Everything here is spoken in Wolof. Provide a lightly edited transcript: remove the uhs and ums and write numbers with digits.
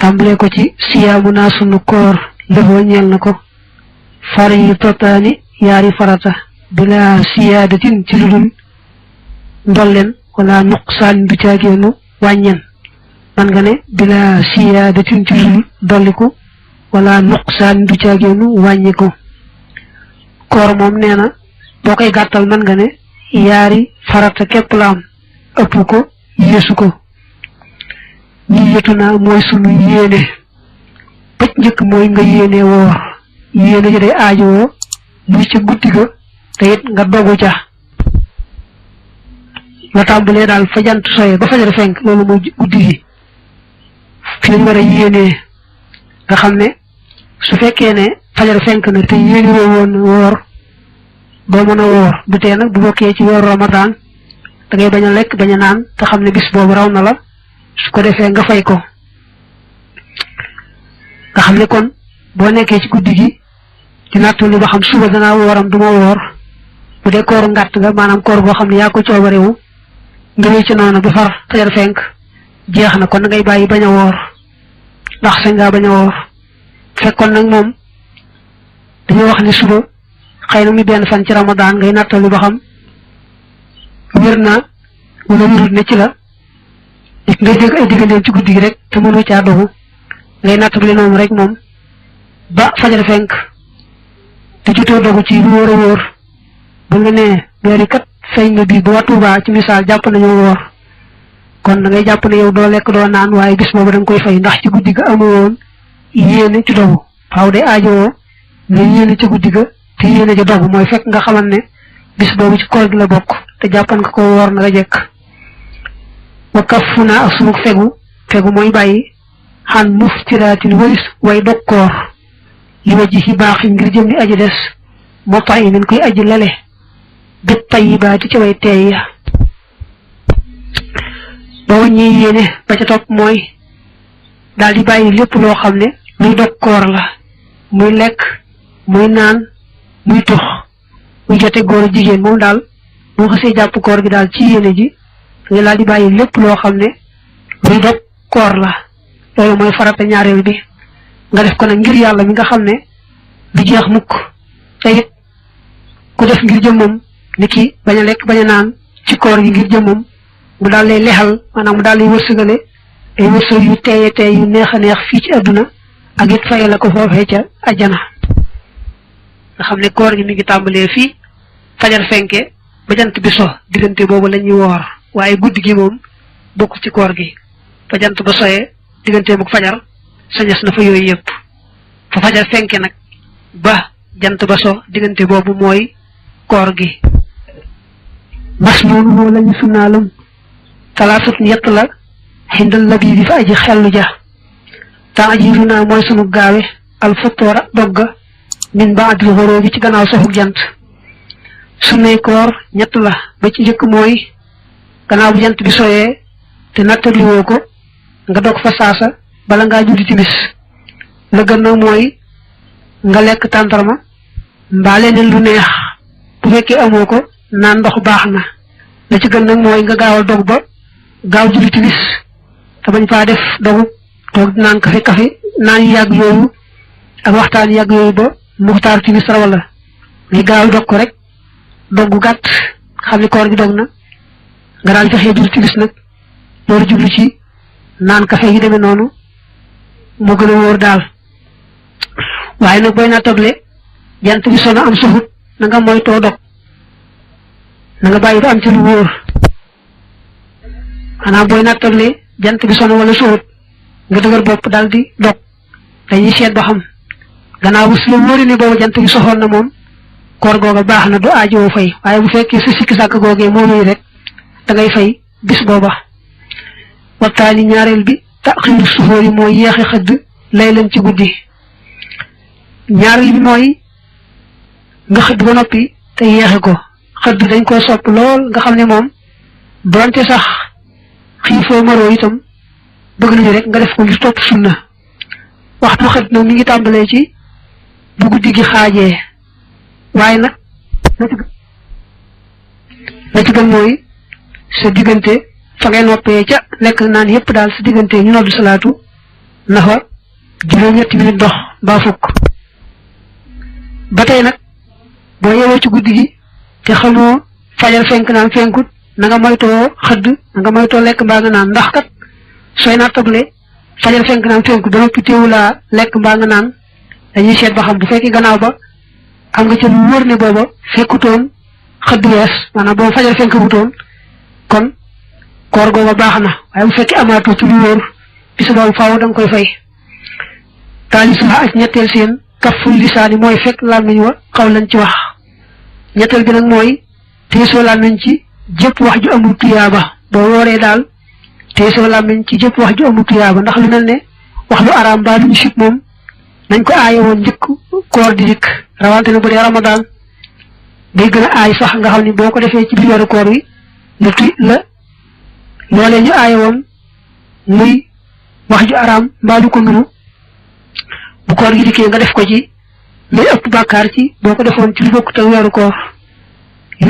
tàmbalee ko ci siyaamu naa sunu koor lëfoo ñeel na ko faridataani yaari farata bila siyaadatin ci ludul ndolleen wala nuqsaan du caageenu wàññen man nga ne bila siyaadatin ci ludul dolliku wala nuqsaan du caageenu wàññiku koor moom nee na boo koy gàttal man nga ne yaari farata képp la am ëpp ko yeesu ko ñi yetu naa mooy sunu yéene bëj njëkk mooy nga yéene woor yéene ji day aajowoo muy ca guddi ga te it nga dogu ca la tàmbalee daal fa jant soye ba fajar fenk loolu mooy guddi gi fi lañ war a yéenee nga xam ne su fekkee ne fajar fenk na te yéene woo woon woor doo mën a woor du tee nag bu bokkee ci weeru Ramadan da ngay bañ a lekk bañ a naan te xam ne bis boobu raw na la su ko defee nga fay ko nga xam ne kon boo nekkee ci guddi gi di nattali ba xam suba danaa wooram duma woor bu dee kooru ngàtt nga maanaam koor boo xam ne yaa ko coobarewu nga wéy ci noonu ba far fajar fenk jeex na kon ngay bàyyi bañ a woor ndax sañ ngaa bañ a woor fekkoon nag moom dañoo wax ne suba xëy na muy benn fan ci Ramadan ngay nattali ba xam wér na wala wérut ne ci la ngay dégg ay digganteem ci guddi gi rek te mënoo caa dogu ngay nattali noonu rek moom ba fajar fenk te jotoo dogu ci lu wóor a wóor bu nga nee weeri kat feeñ nga bii bu waa Tuubaa ci misaal jàpp nañoo woor kon da ngay jàpp ne yow doo lekk doo naan waaye bis boobu da nga koy fay ndax ci guddi ga amu woon yéene ci dogu faaw day aajowoo nga yéene ci guddi ga te yéene ci dogu mooy fekk nga xamal ne bis boobu ci koor gi la bokk te jàppan nga ko woor na nga jekk wa kafu naa ak sunu fegu mooy bàyyi xan muftiraatin walis way dog koor li wajji ci baax ngir jëm ni aji des moo tax yi min koy aji lele bi tayyibaati ci way teey ya ba wàññi yéene ba ca topp mooy daal di bàyyi lépp loo xam ne luy dog koor la muy lekk muy naan muy tux muy jote góor a jigéen moom daal boo xasee jàpp koor gi daal ci yéene ji nga daal di bàyyi lépp loo xam ne luy dog koor la loolu mooy farata ñaareel bi nga def ko nag ngir yàlla mi nga xam ne du jeex mukk te it ku def ngir jëmmam ni ki bañ a lekk bañ a naan ci koor gi ngir jëmmam mu daal lay lexal maanaam mu daal lay wërsëgale ay wërsëg yu teeye teey yu neex a neex fii ci àdduna ak it fayal la ko foofee ca ajjana nga xam ne koor gi mi ngi tàmbalee fii fajar fenke ba jant bi so diggante boobu la ñuy woor waaye guddi gi moom bokk ci koor gi fa jant ba soyee diggante bu fajar sañas na fa yooyu yëpp fa fajar fenke nag ba jant ba so diggante boobu mooy koor gi mas moonu moo lañu sunnaalam talaasut yett la xindal labi bi fa aji xellu ja ta ajiru naa mooy sunu gaawe alfutoora dogga min baadil xoroo bi ci gannaaw soxuk jant sunnay koor ñett la ba ci njëkk mooy gannaaw bu jant bi soyee te nattaliwoo ko nga dog fa saasa bala ngaa julli timis la gën nag mooy nga lekk tàndarma mbaa leneen lu neex bu fekkee amoo ko naan ndox baax na la ci gën nag mooy nga gaawal dog ba gaaw julli timis te bañ faa def dogu toog naan kafe naan yu yàgg yooyu ak waxtaan yàgg yooyu ba muxtaar timis rawala ngay gaaw dog ko rek dog gu gàtt xam ne koor gi dog na nga daal fexee julli timis nag loolu jublu ci naan kafe yi demee noonu moo gën a wóor daal waaye nag booy naa togle jant bi sono am suxut na nga moytoo dog na nga bàyyi ba am ci lu wóor maanaam booy naa togle jant bi sono wala suxut nga dëgër bopp daal di dog dañuy seet ba xam gannaaw bu su la wóori ne boobu jant bi soxoon na moom koor googa baax na du aajowoo fay waaye bu fekkee sa sikki sàkk googee moo wéy rek da ngay fay bis booba waxtaani ñaareel bi taxiiru suxóor yi mooy yeexe xëdd lay leen ci guddi ñaareel bi mooy nga xëdd ba noppi te yeexe ko xëdd dañ koo sopp lool nga xam ne moom doonte sax xiifoo maroo itam bëgg nañu rek nga def ko ngir topp sunna waxtu xëdd nag mi ngi tàmbalee ci bu guddi gi xaajee waaye nag la ci gën mooy sa diggante fa ngay noppee ca lekk naan yépp daal sa diggante ñu noddu salaatu nafa juróom-ñetti minute dox mbaa fukk ba tey nag boo yeewoo ci guddi gi te xamoo fajar fenk naan fenkut na nga moytoo xëdd na nga moytoo lekk mbaa nga naan ndax kat sooy nattable fajar fenk naan fenkut ba noppi teewulaa lekk mbaa nga naan dañuy seet ba xam bu fekkee gannaaw ba am nga ca lu wóor ne booba fekkutoon xëdd wees maanaam booba fajar fenk wutoon kon koor googa baax na waaye bu fekkee amaatoo ci lu wóor bisu boobu faaw da nga koy fay taalisuha ak ñetteel seen kaful lisaani mooy fekk làmmiñ wa xaw lañ ci wax ñetteel bi nag mooy teesoo làmmiñ ci jëpp wax ju amul tuyaaba boo wooree daal teesoo làmmiñ ci jëpp wax ju amul tuyaaba ndax lu mel ne wax lu araam mbaa luñu sib moom nañ ko aaye woon njëkk koor di dikk rawante na bu dee ramadaan day gën a aay sax nga xam ni boo ko defee ci biir weeru koor wi la loolee ñu aaye woon muy wax ju araam mbaa lu ko nuru bu koor gi dikkee nga def ko ci lay ëpp bàkkaar ci boo ko defoon ci lu bokkut ak weeru koor